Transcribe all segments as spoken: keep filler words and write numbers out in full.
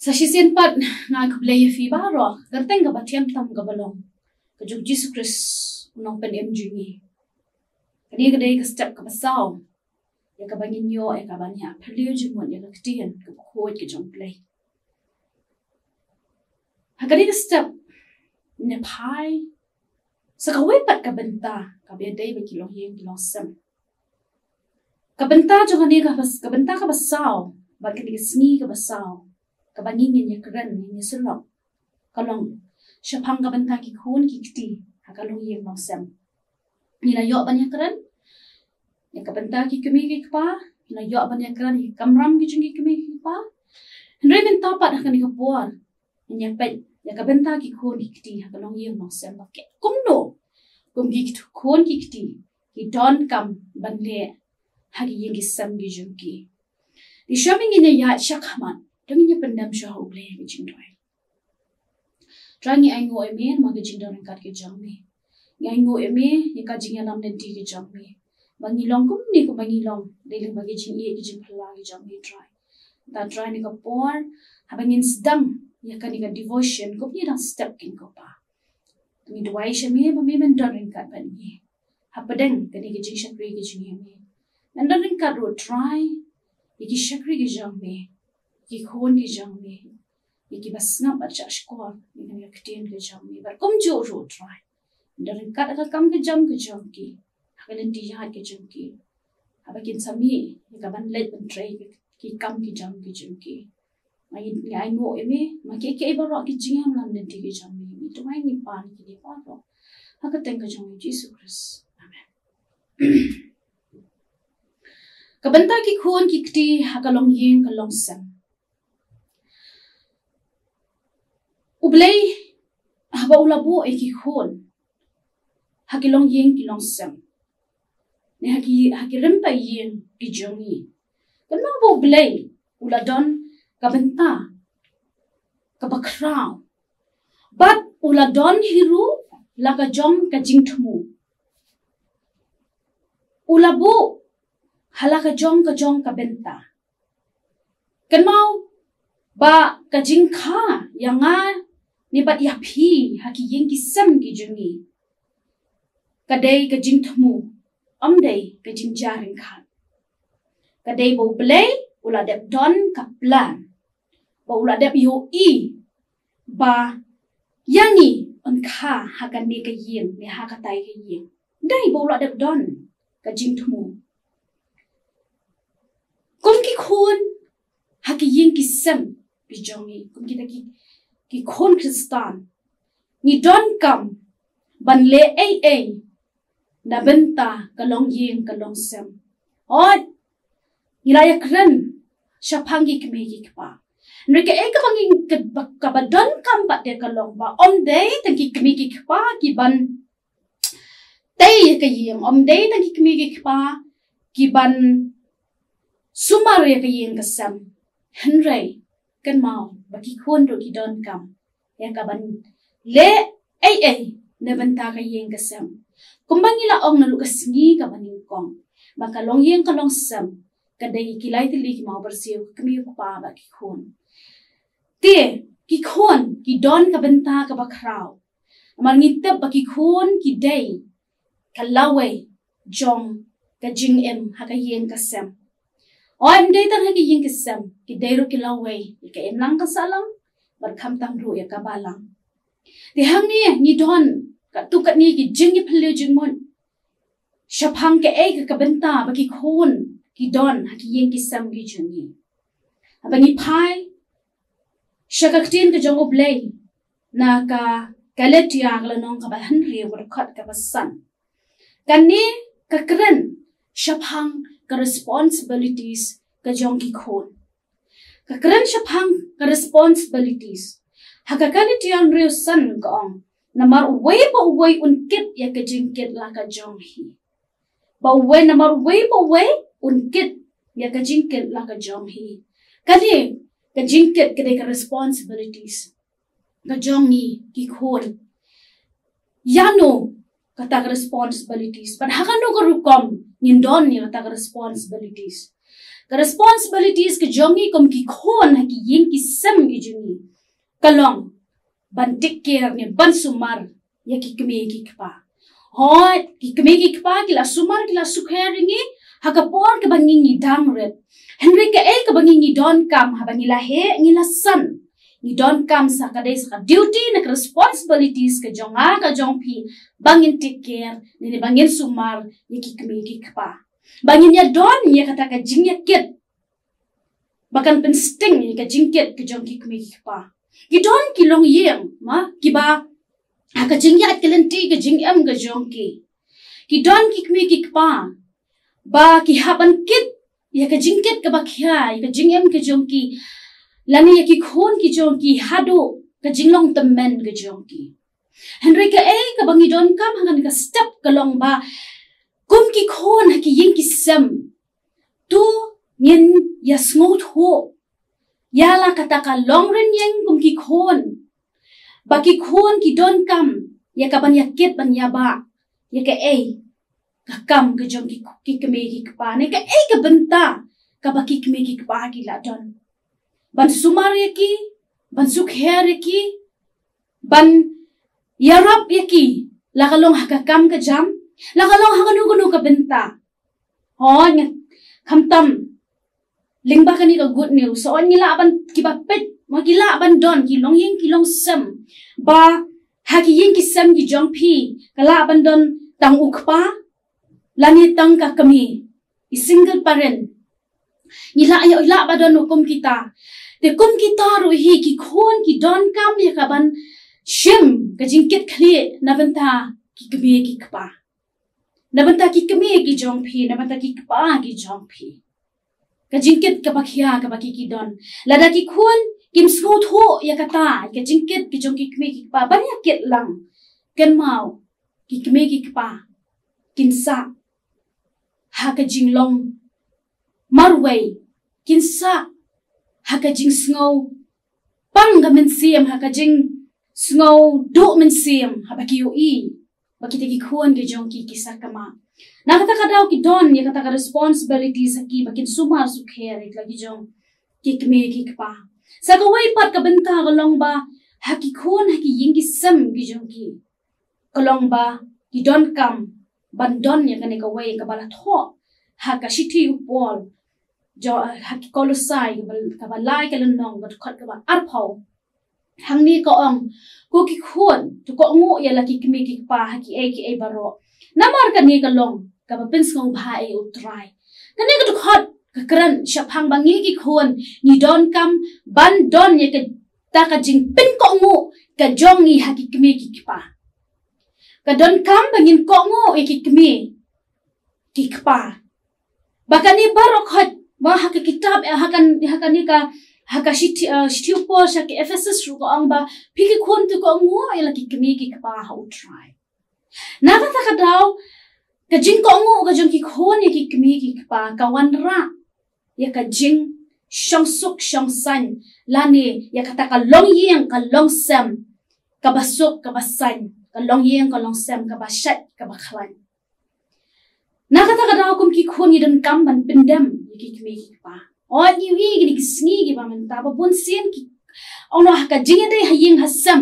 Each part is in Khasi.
Sa shisien pat nga ai khublei ïa phi baroh, kyrteng kaba thiang tam kaba long ka jong u Jisu Khrist u nongpynim jong ngi. Kane ka dei ka step kaba saw ïa kaba ngin ïoh ïa kaba ngin ïa pyrshah jingmut ïa ka ktien kaba khuid ka jong u Blei. Ha kane ka step ne phai sa kawei pat ka bynta kaba ïadei bad ki longïing ki longsem. Ka bynta jong kane ka bas-, ka bynta kaba saw bad kane ka sngi kaba saw kaba ngi ngin ïa kren, ngin ïa sylloh, ka long shaphang ka bynta ki khun ki kti ha ka longïing longsem. Ngi la ïoh ban ïa kren ïa ka bynta ki kmie ki kpa, ngi la ïoh ban ïa kren ïa ka kamram ki jong ki kmie ki kpa. Hynrei mynta pat ha kane ka por ngin ïa peit ïa ka bynta ki khun ki kti ha ka longïing longsem, ba ki kumno kum ki khun ki kti ki donkam ban leh ha ki ïing ki sem ki jong ki. Te shwa ba ngin ïa ïaid shakhmat, to ngin ïa pyndem sha ha u Blei ha ka jingduwai. Trai, ngi ainguh ïa me namar ka jingdon ryngkat ka jong me. Ngi ainguh ïa me ïa ka jingïalam lynti ka jong me, ba ngi long kumne kumba ngi long dei lyngba ka jingïeit ka jingphylla ka jong me, Trai. Te Trai, ha kane ka por haba ngin sdang ïa kane ka devotion, kumne dang step kin, ko Pa, ngi duwai sha me ba me men don ryngkat bad ngi hapdeng kane ka jingshakri ka jong ngi, ïa me. Men don ryngkat ruh, Trai, ïa ki shakri ki jong me, ki khun ki jong me, ïa kiba sngap bad shahshkor ïa kane ka ktien ka jong me. Bad kumjuh ruh, Trai, men don ryngkat ha ka kam ka jam ka jong ki, ha ka lynti ïaid ka jong ki, haba kin sa mih ïa ka ban leit ban trei ki kam ki jam ki jong ki. Ngi, ngi ainguh ïa me namar kiei kiei baroh ki jingïalam lynti ki jong me. Ngi duwai, ngi pan ïa kine baroh ha ka kyrteng ka jong u Jisu Khrist. Amen. Ka bynta ki khun ki kti ha ka longïing ka longsem. U Blei haba u la buh ïa ki khun ha ki longïing ki longsem, ne ha ki, ha ki rympei ïing ki jong ngi, kynmaw ba u Blei u la don ka bynta kaba khraw, bad u la don hi ruh la ka jong ka jingthmu. U la buh ha la ka jong ka jong ka bynta. Kynmaw ba ka jingkha ïa nga ne bad ïa phi ha ki ïing ki sem ki jong ngi ka dei ka jingthmu, ym dei ka jingjia ryngkat. Ka dei ba u Blei u la dep don ka plan, ba u la dep ïohi ba ïa ngi yn kha ha kane ka ïing ne ha katai ka ïing. Dei ba u la dep don ka jingthmu. Kum ki khun ha ki ïing ki sem ki jong ngi, kum kita ki, ki khun Khristan, ngi donkam ban leh ei ei na bynta ka longïing ka longsem. Hooid, ngi la ïa kren shaphang ki kmie ki kpa. Hynrei kaei kaba ngi, kaba, kaba donkam pat de ka long ba ym dei tang ki kmie ki kpa ki ban tei ïa ka ïing, ym dei tang ki kmie ki kpa ki ban sumar ïa ka ïing ka sem. Hynrei kynmaw ba ki khun ruh ki donkam ïa ka ban leh ei ei na bynta ka ïing ka sem. Kumba ngi la ong naduh ka sngi kaba nyngkong, ba ka longïing ka longsem ka dei ki lai tylli ki mawbyrsiew, ka kmie u kpa bad ki khun. Te ki khun ki don ka bynta kaba khraw. Namar ngi tip ba ki khun ki dei ka lawei jong ka jingim ha ka ïing ka sem. Ym dei tang ha ka ïing ka sem, ki dei ruh ki lawei ïa ka imlang ka sahlang bad khamtam ruh ïa ka balang. Te hangne ngi don katto katne ki jingïaphylliew jingmut shaphang kaei ka, ka bynta ba ki khun ki don ha ki ïing ki sem ki jong ngi. Haba ngi phai sha ka ktien ka jong U Blei na ka Galatia ka lynnong kaba hynriew ka dkhot kaba san, kane ka kren shaphang ka responsibilities ka jong ki khun. Ka kren shaphang ka responsibilities. Ha ka Galatia hynriew san ka ong, namar uwei pa uwei un kit ïa ka jingkit la ka jong hi. Ba uwei, namar uwei pa uwei un kit ïa ka jingkit la ka jong hi. Kane ka jingkit ka dei ka responsibilities ka jong ngi ki khun. Ïano kata ka responsibilities, bad ha kano ka rukom ngin don ïa kata ka responsibilities? ka responsibilities ka jong ngi kum ki khun ha ki ïing ki sem ki jong ngi ka long ban take care ne ban sumar ïa ki kmie ki kpa. Hooid, ki kmie ki kpa ki la sumar, ki la sukher ïa ngi ha ka por kaba ngi ngi dang rit. Hynrei kaei kaba ngi ngi donkam haba ngi la heh, ngi la san, ngi donkam sa ka dei sa ka duty ne ka responsibilities ka jong nga ka jong phi ba ngin take care ne ba ngin sumar ïa ki kmie ki kpa. Ba ngin ïa don ïa kata ka jingïakit ba kan pynsting ïa ka jingkit ka jong ki kmie ki kpa. Ki don ki longïing ma kiba ha ka jingïaid ka lynti ka jingim ka jong ki. Ki don ki kmie ki kpa ba ki hap ban kit ïa ka jingkit kaba khia ïa ka jingim ka jong ki lane ïa ki khun ki jong ki haduh ka jinglong tymmen ka jong ki. Hynrei kaei kaba ngi donkam ha kane ka step ka long ba kum ki khun ha ki ïing ki sem, to ngin ïa sngewthuh ïa la kata ka long rynïeng kum ki khun. Ba ki khun ki donkam ïa ka ban ïa kit ban ïa bah ïa kaei ka kam ka jong ki, ki kmie ki kpa ne kaei ka bynta kaba ki kmie ki kpa ki la don. Ban sumar ïa ki, ban sukher ïa ki, ban ïarap ïa ki, la ka long ha ka kam ka jam, la ka long ha kano kano ka bynta. Hooid, khamtam lyngba kane ka good news, hooid ngi lah ban kiba peit, ma ki lah ban don ki longïing ki longsem ba ha ki ïing ki sem ki jong phi ka lah ban don tang u kpa lane tang ka kmie, i single parent. Ngi lah ïa, lah ba don kum kita. Te kum kita ruh hi ki khun ki donkam ïa ka ban shim ka jingkit khlieh na bynta ki kmie ki kpa. Na bynta ki kmie ki jong phi, na bynta ki kpa ki jong phi. Ka jingkit kaba khia kaba ki ki don. Lada ki khun kim sngewthuh ïa kata ka jingkit ki jong ki kmie ki kpa ban ïa kit lang. Kynmaw ki kmie ki kpa kin sah ha ka jinglong marwei, kin sah ha ka jingsngew pang ka mynsiem, ha ka jingsngew duh mynsiem haba ki ïohi ba kita ki khun ki jong ki ki sakma. Na kata ka daw ki don ïa kata ka responsibility sa ki ba kin sumar sukher ïa la ki jong ki kmie ki kpa. Sa kawei pat ka bynta ka long ba ha ki khun ha ki ïing ki sem ki jong ki ka long ba ki donkam ban don ïa kane kawei kaba la thoh ha ka shithi u Paul jong, ha ki Kolosai kaba, kaba lai ka lynnong ka dkhot kaba arphew. Hangne ka ong, ko ki khun, to kohnguh ïa la ki kmie ki kpa ha kiei kiei baroh. Namar kane ka long kaba pynsngewbha ïa U Trai. Kane ka dkhot ka kren shaphang ba ngi ki khun ngi donkam ban don ïa kata ka jingpynkohnguh ka jong ngi ha ki kmie ki kpa. Ka donkam ba ngin kohnguh ïa ki kmie ki kpa. Ba kane baroh khoit ba ha ka kitab, eh, ha kan, ha kane ka, ha ka shithi, eh, shithi u Paul sha ki Ephesus ruh ka ong ba phi ki khun to kohnguh ïa la ki kmie ki kpa ha U Trai. Na kata ka daw ka jingkohnguh ka jong ki khun ïa ki kmie ki kpa ka wanrah ïa ka jingshongsuk shongsaiñ lane ïa kata ka longïing ka longsem kaba suk kaba saiñ, ka longïing ka longsem kaba shait kaba khlaiñ. Na kata ka daw kum ki khun ngi donkam ban pyndem ïa ki kmie ki kpa. Ot ngi ïohi kine ki sngi kiba mynta ba bun sien ki, ong noh, ha ka jingïadei ha ïing ha sem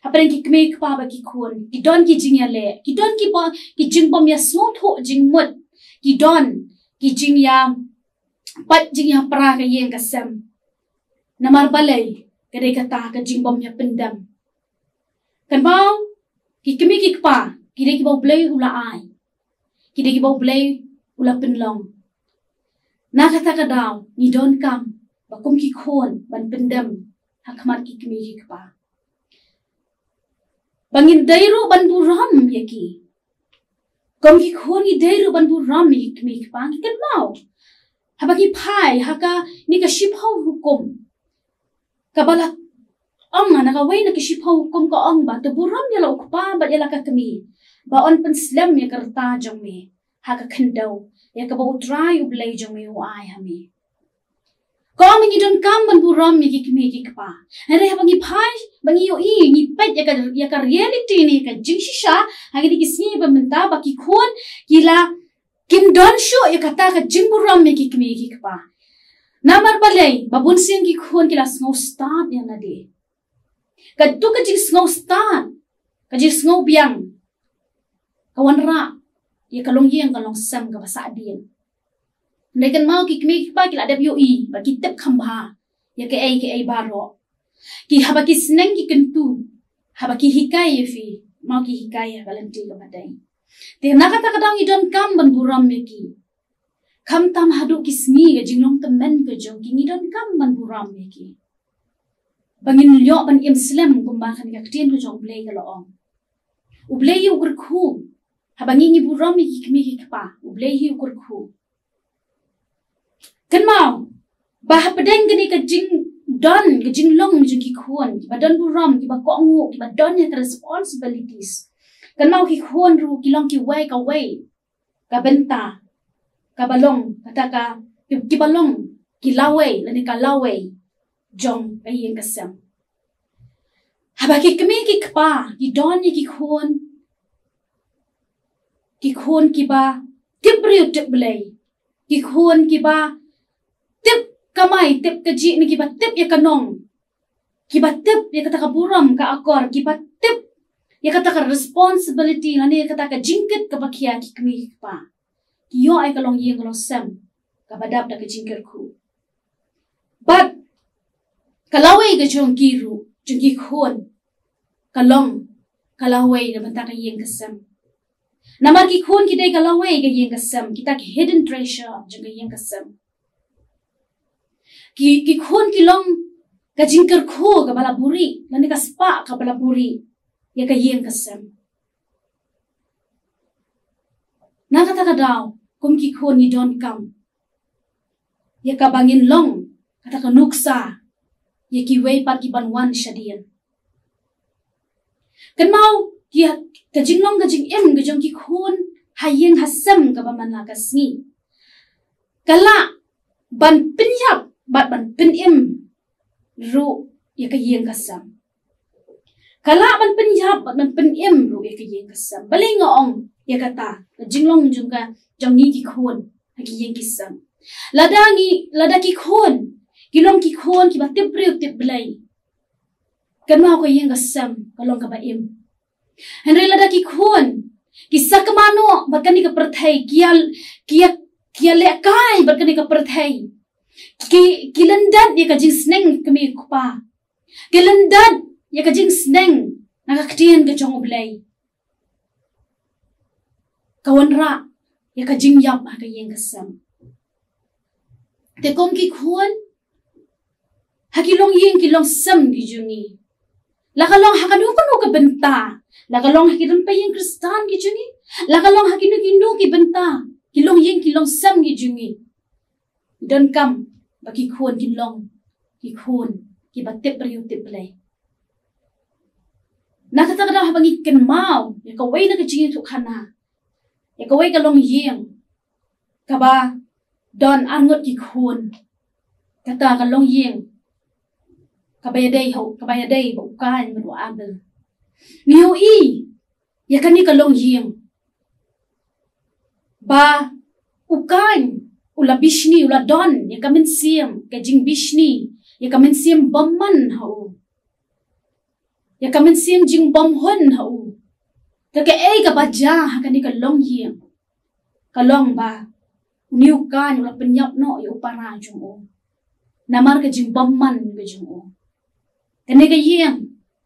hapdeng ki kmie ki kpa bad ki khun ki don ki jingïaleh, ki don ki ba, ki jingbym ïasngewthuh jingmut, ki don ki jingïa pat jingïapra ka ïing ka sem. Namar balei? Ka dei kata ka jingbym ïapyndem. Kynmaw, ki kmie ki kpa ki dei kiba U Blei u la ai, ki dei kiba U Blei u la pynlong. Na kata ka daw ngi donkam ba kum ki khun ban pyndem ha khmat ki kmie ki kpa. Ba ngin dei ruh ban burom ïa ki. Kum ki khun ngi dei ruh ban burom ïa ki kmie ki kpa. Ngi kynmaw haba ngi phai ha kane ka shiphew hukum, kaba la ong, na kawei na ki shiphew hukum ka ong ba to burom ïa la u kpa bad ïa la ka kmie, ba yn pynslem ïa ka rta jong me ha ka khyndew ïa kaba U Trai U Blei jong me u ai ha me. Ka ong ba ngi donkam ban burom ïa ki kmie ki kpa. Hynrei haba ngi phai, ba ngi ïohi, ngi peit ïa ka, ïa ka reality ne ka jingshisha ha kine ki sngi ba mynta, ba ki khun ki la, kim don shuh ïa kata ka jingburom ïa ki kmie ki kpa. Namar balei, ba bun sien ki khun ki la sngewstad ïa lade. Katto ka jingsngewstad, ka jingsngewbiang, ka wanrah ïa ka longïing ka longsem kaba sahdien. Hynrei kynmaw, ki kmie ki kpa ki la dep ïohi bad ki tip kham bha ïa kaei kaei baroh. Ki haba ki sneng ki kyntu, haba ki hikai ïa phi, kynmaw, ki hikai ha ka lynti kaba dei. Te na kata ka daw ngi donkam ban burom ïa ki. Khamtam haduh ki sngi ka jinglong tymmen ka jong ki, ngi donkam ban burom ïa ki. Ba ngin ïoh ban im slem kumba kane ka ktien ka jong U Blei ka la ong. U Blei u kyrkhu. Haba ngi ngi burom ïa ki kmie ki kpa, U Blei hi u kyrkhu. Kynmaw, ba hapdeng kane ka jingdon, ka jinglong jong ki khun, kiba don burom, kiba kohnguh, kiba don ïa ka responsibilities. Kynmaw, ki khun ruh ki long kiwei kawei ka bynta, kaba long, kata ka, ki, kiba long ki lawei, lane ka lawei jong ka ïing ka sem. Haba ki kmie ki kpa ki don ïa ki khun, ki khun kiba tip briew tip Blei, ki khun kiba tip kamai tip kajih, ne kiba tip ïa ka nong, kiba tip ïa kata ka burom ka akor, kiba tip ïa kata ka responsibility, lane ïa kata ka jingkit kaba khia, ki kmie ki kpa ki ïoh ïa ka longïing ka longsem kaba dap da ka jingkyrkhu. Bad ka lawei ka jong ki ruh, jong ki khun, ka long ka lawei na bynta ka ïing ka sem. Namar ki khun ki dei ka lawei ka ïing ka sem, kita ki hidden treasure jong ka ïing ka sem. Ki, ki khun ki long ka jingkyrkhu kaba la buhrieh, lane ka spah kaba la buhrieh ïa ka ïing ka sem. Na kata ka daw, kum ki khun ngi donkam ïa kaba ngin long kata ka nuksa ïa kiwei pat kiban wan shadien. Kynmaw, ki, ka jinglong ka jingim ka jong ki khun ha ïing ha sem kaba man la ka sngi ka lah ban pynïap bad ban pynim ruh ïa ka ïing ka sem. Ka lah ban pynïap bad ban pynim ruh ïa ka ïing ka sem. Balei nga ong ïa kata, ka jinglong jong ka, jong ngi ki khun ha ki ïing ki sem? Lada ngi, lada ki khun ki long ki khun kiba tip briew tip Blei, kynmaw, ka ïing ka sem ka long kaba im. Hynrei lada ki khun ki sakma noh bad kane ka pyrthei, ki ïa, ki ïa, ki ïalehkai bad kane ka pyrthei, ki, ki lyndet ïa ka jingsneng kmie kpa, ki lyndet ïa ka jingsneng na ka ktien ka jong U Blei, ka wanrah ïa ka jingïap ha ka ïing ka sem. Te kum ki khun ha ki longïing ki longsem ki jong ngi, la ka long ha kano kano ka bynta, la ka long ha ki rympei ïing Khristan ki jong ngi, la ka long ha kino kino ki bynta, ki longïing ki longsem ki jong ngi, donkam ba ki khun kin long ki khun kiba tip briew tip Blei. Na kata ka daw, haba ngi kynmaw ïa kawei na ka jingïathuhkhana, ïa kawei ka longïing kaba don arngut ki khun, kata ka longïing kaba ïadei ha u, kaba ïadei bad u Kain bad u Abel, ngi ïohi ïa kane ka longïing ba u Kain u la bishni, u la don ïa ka mynsiem ka jingbishni, ïa ka mynsiem bymman ha u, ïa ka mynsiem jingbymhun ha u. Te kaei kaba jia ha kane ka longïing? Ka long ba une u Kain u la pynïap noh ïa u para jong u namar ka jingbymman ka jong u. Kane ka ïing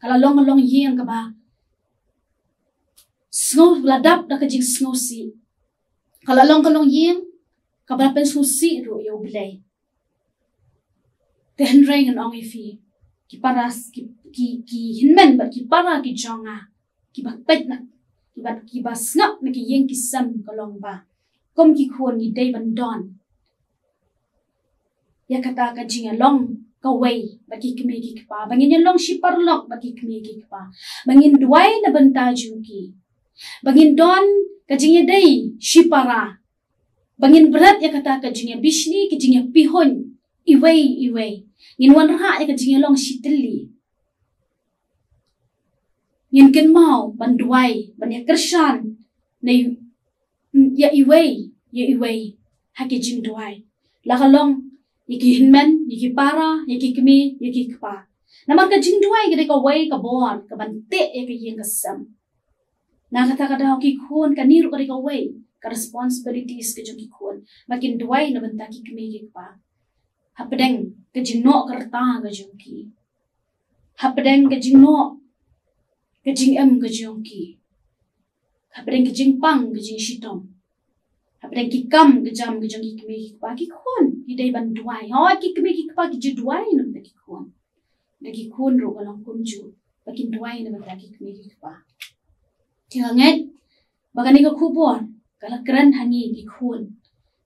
ka la long ka longïing kaba sngew, la dap da ka jingsngewsih. Ka la long ka longïing kaba la pynsngewsih ruh ïa U Blei. Te hynrei ngan ong ïa phi, ki para, ki, ki, ki hynmen bad ki para ki jong nga, kiba peit na, kiba, kiba sngap na ki ïing ki sem, ka long ba kum ki khun ngi dei ban don ïa kata ka jingïalong kawei bad ki kmie ki kpa, ba ngin ïalong shi paralok bad ki kmie ki kpa, ba ngin duwai na bynta jong ki, ba ngin don ka jingïadei shi para, ba ngin bret ïa kata ka jingïabishni, ka jingïapihuiñ iwei iwei, ngin wanrah ïa ka jingïalong shi tylli. Ngin kynmaw ban duwai, ban ïakyrshan na i-, ïa iwei ïa iwei ha ki jingduwai, la ka long ïa ki hynmen, ïa ki para, ïa ki kmie, ïa ki kpa. Namar ka jingduwai ka dei kawei ka bor kaban teh ïa ka ïing ka sem. Na kata ka daw ki khun, kane ruh ka dei kawei ka responsibilities ka jong ki khun, ba kin duwai na bynta ki kmie ki kpa. Hapdeng ka jingnoh ka rta ka jong ki, hapdeng ka jingnoh ka jingim ka jong ki, hapdeng ka jingpang ka jingshitom, hapdeng ki kam ka jam ka jong ki kmie ki kpa, ki khun ki dei ban duwai. Hooid, ki kmie ki kpa ki ju duwai na bynta ki khun. Da ki khun ruh ka long kumjuh, ba kin duwai na bynta ki kmie ki kpa. Te nga ngeit ba kane ka khubor ka la kren ha ngi ki khun,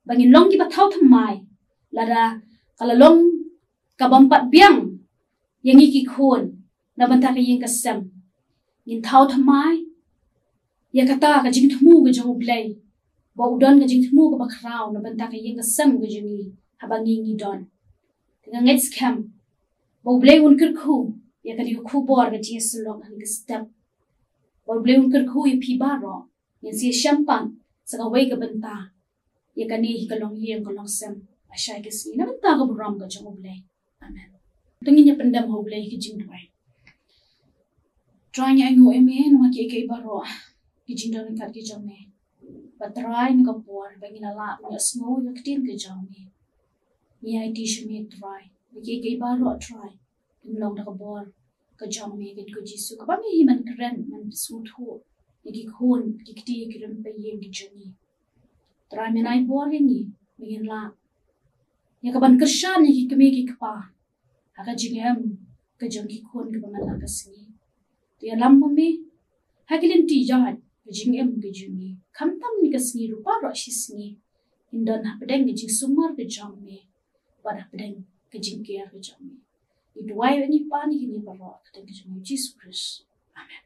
ba ngin long kiba thaw thymmai, lada ka la long kabym pat biang ïa ngi ki khun na bynta ka ïing ka sem. Ngin thaw thymmai ïa kata ka jingthmu ka jong U Blei, ba u don ka jingthmu kaba khraw na bynta ka ïing ka sem ka jong ngi, haba ngi ngi don. Te nga ngeit skhem ba U Blei un kyrkhu ïa kane ka khubor ka jingïasyllok ha kane ka step. Ba U Blei un kyrkhu ïa phi baroh. Ngin sa ïashem pat sa kawei ka bynta ïa kane hi ka longïing ka longsem, ha shai ka sngi, na bynta ka burom ka jong U Blei. Amen. To ngin ïa pyndem ha U Blei ha ka jingduwai. Trai, ngi ainguh ïa me namar kiei kiei baroh ki jingdon ryngkat ki jong me. Bad Trai, na ka por ba ngi la lah ban ïohsngew ïa ka ktien ka jong me, ngi aiti sha me Trai, ba kiei kiei baroh Trai, kin long da ka bor ka jong me, kata ka Jisu, kaba me hi ban kren, ban sngewthuh ïa ki khun, ki kti, ki rympei ïing ki jong ngi. Trai, me ai bor ïa ngi ba ngin lah ïa kaban kyrshan ïa ki kmie ki kpa ha ka jingim ka jong ki khun kaba man la ka sngi. To ïalam ma me ha ki lynti ïaid ka jingim ka jong ngi, khamtam ïa ka sngi ruh, baroh shi sngi ngin don hapdeng ka jingsumar ka jong me bad hapdeng ka jingker ka jong me. Ngi duwai bad ngi pan ïa kine baroh ha ka kyrteng ka jong U Jisu Khrist. Amen.